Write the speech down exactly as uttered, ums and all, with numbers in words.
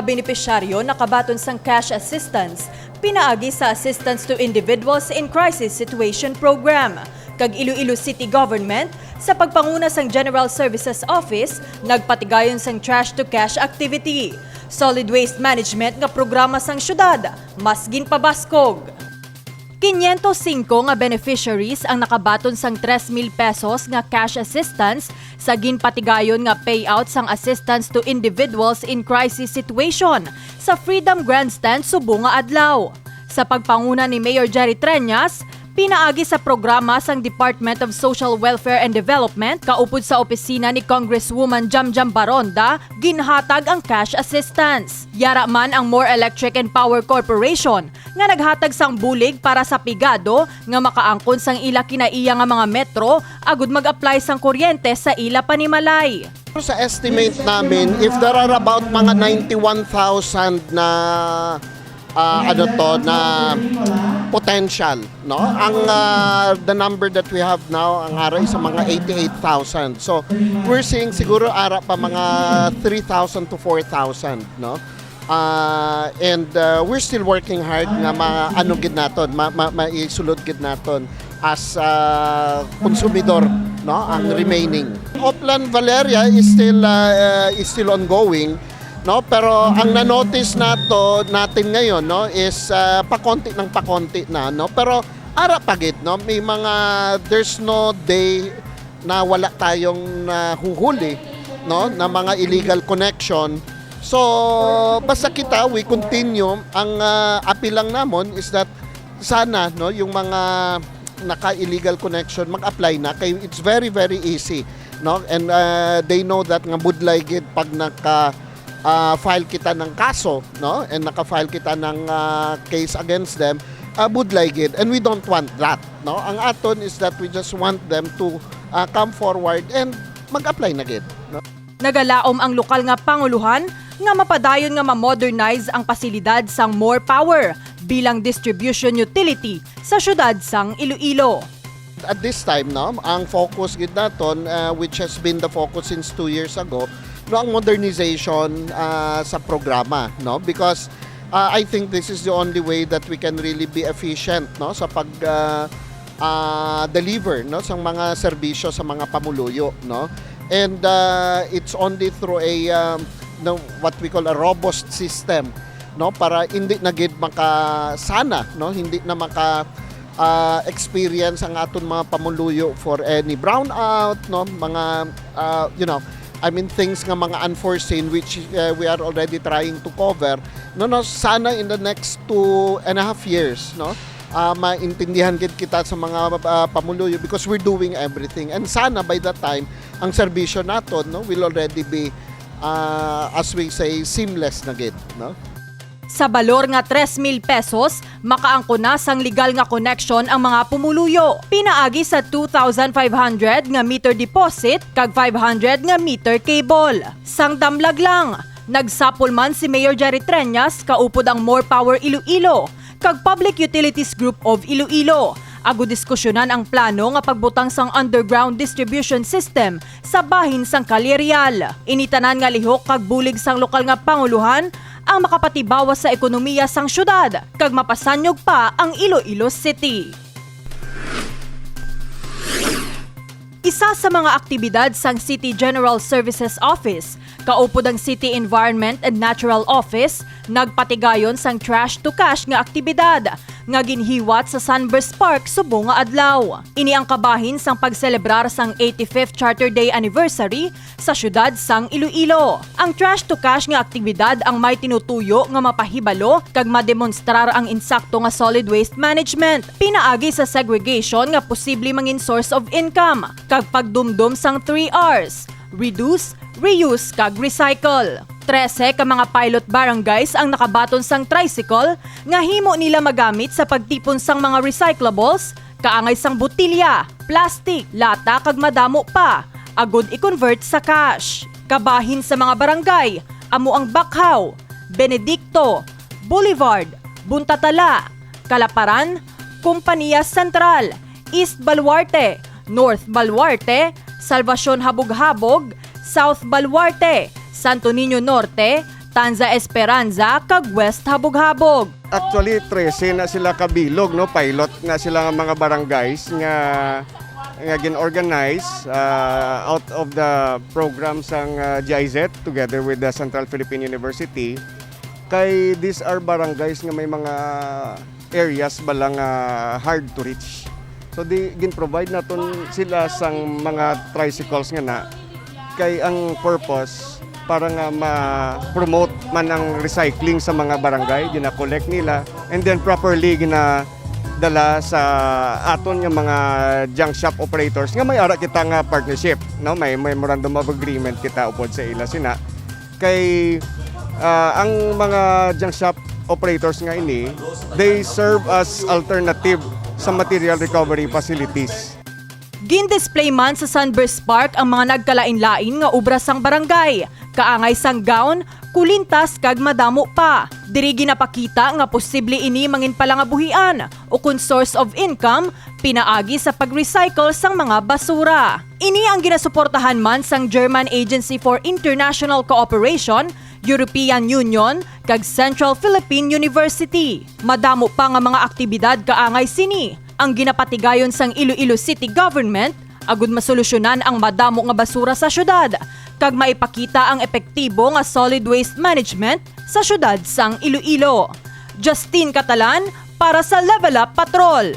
Benepisyaryo nakabaton sang cash assistance pinaagi sa Assistance to Individuals in Crisis Situation Program kag Iloilo City Government sa pagpanguna sang General Services Office nagpatigayon sang trash to cash activity, solid waste management nga programa sang syudad, mas ginpabaskog. Quinientos singko nga beneficiaries ang nakabaton sang tres mil pesos nga cash assistance sa ginpatigayon nga payout sang Assistance to Individuals in Crisis Situation sa Freedom Grandstand subong nga adlaw. Sa pagpanguna ni Mayor Jerry Treñas, pinaagi sa programa sang Department of Social Welfare and Development, kaupod sa opisina ni Congresswoman Jamjam Baronda, ginhatag ang cash assistance. Yara man ang More Electric and Power Corporation nga naghatag sang bulig para sa pigado nga makaangkon sang ila kinaiya nga mga metro agud mag-apply sang kuryente sa ila panimalay. Sa estimate namin, if there are about mga ninety-one thousand na, ah, ano to, na potential, no? Ang, ah, the number that we have now, ang ara sa mga eighty-eight thousand. So, we're seeing siguro ara pa mga three thousand to four thousand, no? Ah, and, ah, we're still working hard nga ma-, ano gid naton, ma-, ma-, maisulod gid naton as, ah, konsumidor, no, ang remaining. Oplan Valeria is still, ah, is still ongoing, no, pero ang na-notice nato, natin ngayon, no, is, ah, pakonti ng pakonti na, no, pero ara pa gid, no, may mga, there's no day na wala tayong nahuhuli, no, na mga illegal connection. So, basta kita, we continue. Ang, ah, appeal lang namon is that sana, no, yung mga naka-illegal connection, mag-apply na. Kay it's very, very easy, no? And, ah, they know that nga budlay gid pag naka, ah, file kita ng kaso, no? And naka-file kita ng, ah, case against them, ah, budlay gid. And we don't want that, no? Ang aton is that we just want them to, ah, come forward and mag-apply na gid, no? Nagalaom ang lokal nga panguluhan nga mapadayon nga ma-modernize ang pasilidad sang More Power bilang distribution utility sa siyudad sang Iloilo. At this time, no, ang focus gid naton, ah, which has been the focus since two years ago, no, ang modernization, ah, sa programa, no, because, ah, I think this is the only way that we can really be efficient, no, sa pag, ah, ah, deliver, no, sa mga serbisyo sa mga pamuluyo, no, and, ah, it's only through a, um, no, what we call a robust system, no, para hindi na gid makasana, no, hindi na maka, ah, experience ang aton mga pamuluyo for any brownout, no, mga, ah, you know, I mean, things nga mga unforeseen which, uh, we are already trying to cover. No, no, sana in the next two and a half years, no, ah, maintindihan gid kita sa mga, ah, pamuluyo because we're doing everything. And sana by that time, ang serbisyo naton, no, will already be, ah, as we say, seamless na gid, no? Sa balor nga tres mil pesos, makaangkon na sang legal nga connection ang mga pumuluyo, pinaagi sa two thousand five hundred nga meter deposit kag five hundred nga meter cable. Sang damlag lang, nagsapol man si Mayor Jerry Treñas kaupod ang More Power Iloilo kag Public Utilities Group of Iloilo, agud diskusyonan ang plano nga pagbutang sang underground distribution system sa bahin sang Calle Real. Ini tanan nga lihok kag bulig sang lokal nga panguluhan ang makapatibawas sa ekonomiya sang syudad kag mapasanyog pa ang Iloilo City. Isa sa mga aktibidad sang City General Services Office, kaupod ang City Environment and Natural Office, nagpatigayon sang Trash to Cash nga aktibidad nga ginhiwat sa Sunburst Park subong nga adlaw. Ini ang kabahin sang pagselebrar sang eighty-fifth Charter Day anniversary sa siyudad sang Iloilo. Ang Trash to Cash nga aktibidad ang may tinutuyo nga mapahibalo kag mademonstrar ang insakto nga solid waste management, pinaagi sa segregation nga posible mangin source of income, kag pagdumdom sang three Rs, reduce, reuse, kag recycle. Trese ka mga pilot barangays ang nakabaton sang tricycle nga himo nila magamit sa pagtipon sang mga recyclables, kaangay sang botilya, plastic, lata, kag madamo pa, agud i-convert sa cash. Kabahin sa mga barangay amo ang Bacjao, Benedicto, Boulevard, Buntatala, Calaparan, Compania Central, East Baluarte, North Baluarte, Salvacion Habog-Habog, South Baluarte, Santo Niño Norte, Tanza Esperanza, kag West Habog-Habog. Actually, trese na sila kabilog, no? Pilot na sila nga mga barangays nga nga gin-organize uh, out of the program sang uh, G I Z together with the Central Philippine University. Kay these are barangays nga may mga areas ba lang uh, hard to reach. So di gin-provide naton sila sang mga tricycles nga na kay ang purpose para nga ma-promote man ang recycling sa mga barangay, gina-collect nila and then properly ginadala sa aton nga mga junk shop operators nga may ara kita nga partnership, no? May memorandum of agreement kita upod sa ila sina kay ah, ang mga junk shop operators nga ini, they serve as alternative sa material recovery facilities. Gin-display man sa Sunburst Park ang mga nagkalain-lain nga obra sang barangay, kaangay sang gown, kulintas kag madamo pa. Diri ginapakita nga posible ini mangin palangabuhian ukon source of income pinaagi sa pag-recycle sang mga basura. Ini ang ginasuportahan man sang German Agency for International Cooperation, European Union, kag Central Philippine University. Madamo pa nga mga aktibidad kaangay sini ang ginapatigayon sang Iloilo City Government agud masolusyonan ang madamo nga basura sa syudad kag maipakita ang epektibo nga solid waste management sa syudad sang Iloilo. Justine Catalan para sa Level Up Patrol.